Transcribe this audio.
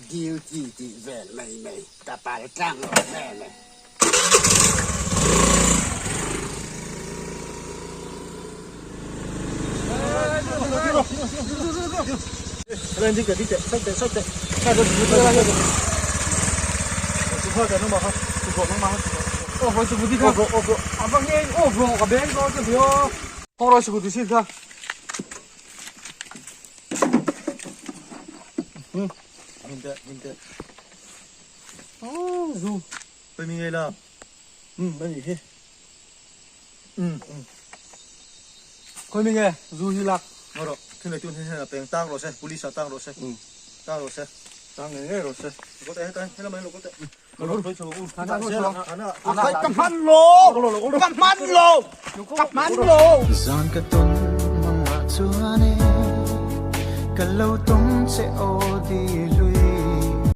Duty tih vel mai mai ka pal tlang lo vel e. Khoi mi nge zu hi lak. Ngawh rawh, thil nei tu hnen hnen ah peng tang rawh se, police ah tang rawh se, tang rawh se, tang ngei ngei rawh se. Lo kal teh heta, helam ah hian lo kal teh. Ka hman lo, ka hman lo, ka hman lo. Zan ka tawn mangah chuan e, ka lo tawng che aw dil.